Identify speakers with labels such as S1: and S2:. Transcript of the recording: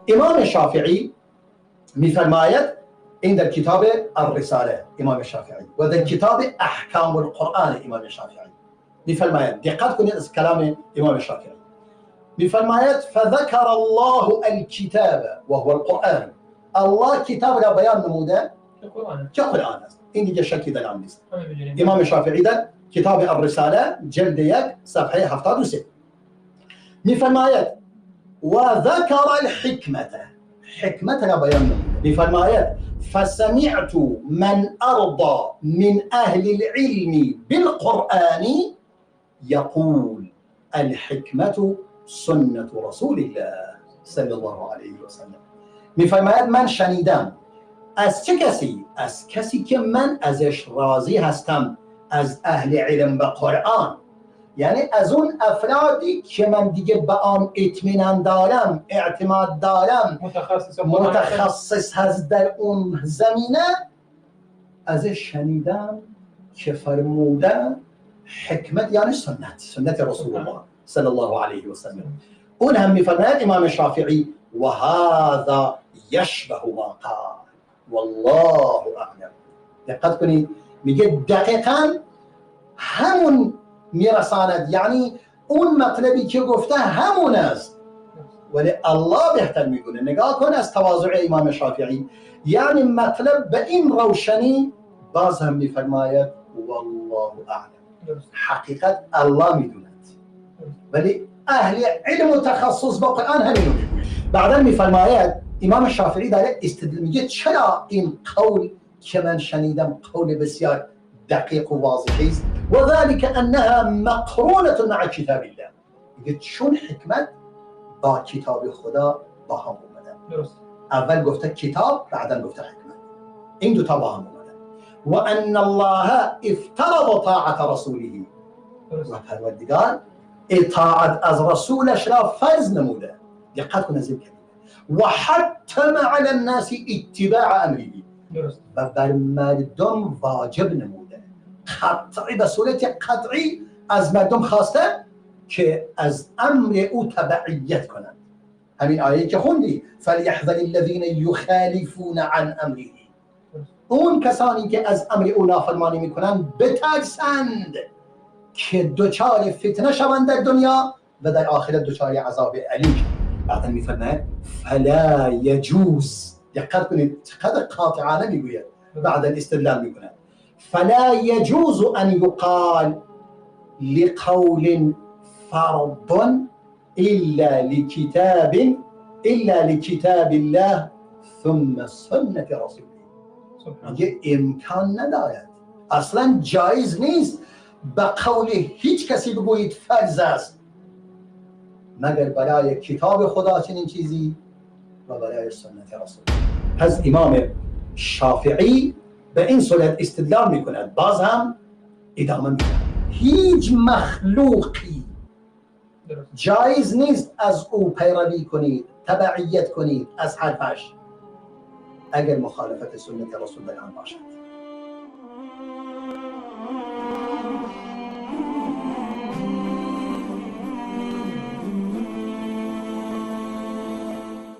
S1: امام شافعی میفرماید، این در کتاب الرساله امام شافعی و در کتاب احکام القرآن امام شافعی میفرماید، دقت کنید از کلام امام شافعی، میفرماید فذكر الله الكتاب وهو القرآن. الله کتاب را بیان نموده که قرآن است. این دیگه شکی در آن نیست. امام شافعی در کتاب الرساله جلد 1 صفحه 73 میفرماید و ذکر الحکمت، حکمت را بیان نموده. میفرماید فسمعت من ارضى من اهل العلم بالقرآن يقول الحکمت سنة رسول الله صلی الله علیه و سلم. میفرماید من شنیدم از چه کسی؟ از کسی که من ازش راضی هستم، از اهل علم به قرآن، یعنی از اون افرادی که من دیگه به آن اطمینان دارم، اعتماد دارم، متخصص هست در اون زمینه، ازش شنیدم که فرمودن حکمت یعنی سنت، سنت رسول الله صلی الله علیه و سلم. اون هم میفرماید امام شافعی و هذا یشبه ما قال والله اعلم. دقت کنید، میگه دقیقا همون میرساند، یعنی اون مطلبی که گفته همون است، ولی الله بهتر میدونه. نگاه کن از تواضع امام شافعی، یعنی مطلب به این روشنی باز هم میفرماید والله اعلم. حقیقت الله میدوند، ولی اهل علم و تخصص با قرآن همینو میگوید. بعدا میفرماید امام شافعی داره استدلال، میگه چرا این قول که من شنیدم قول بسیار دقیق و واضحی است، و ذلك انها مقرونة مع کتاب الله. میگه چون حکمت با کتاب خدا با هم اومدن.
S2: درست.
S1: اول گفته کتاب، بعدا گفته حکمت، این دوتا با هم اومدن. و ان الله افترض طاعة رسوله، و پروردگار اطاعت از رسولش را فرض نموده. دقت کن از این کلمه، و حتم علی الناس اتباع امره، و بر مردم واجب نموده، قطعی، به صورت قطعی از مردم خواسته که از امر او تبعیت کنند. همین آیه که خوندی فلیحذر الذین یخالفون عن امره، اون کسانی که از امر او نافرمانی میکنند بترسند که دچار فتنه شوند در دنیا و در آخرت دچار عذاب الیم شوند. بعدا میفرماید فلا یجوز، دقت کنید چقدر قاطعانه میگوید، بعد استدلال میکند، فلا يجوز أن يقال لقول فرض إلا لكتاب إلا لكتاب الله ثم سنة رسوله. میگه امکان ندارد، اصلا جایز نیست به قول هیچ کسی بگویید فرض است مگر برای کتاب خدا چنین چیزی و برای سنت رسول. پس امام شافعی به این صورت استدلال میکند، باز هم ادامه میدهد هیچ مخلوقی جایز نیست از او پیروی کنید، تبعیت کنید از حرفش، اگر مخالفت سنت رسول در آن باشد.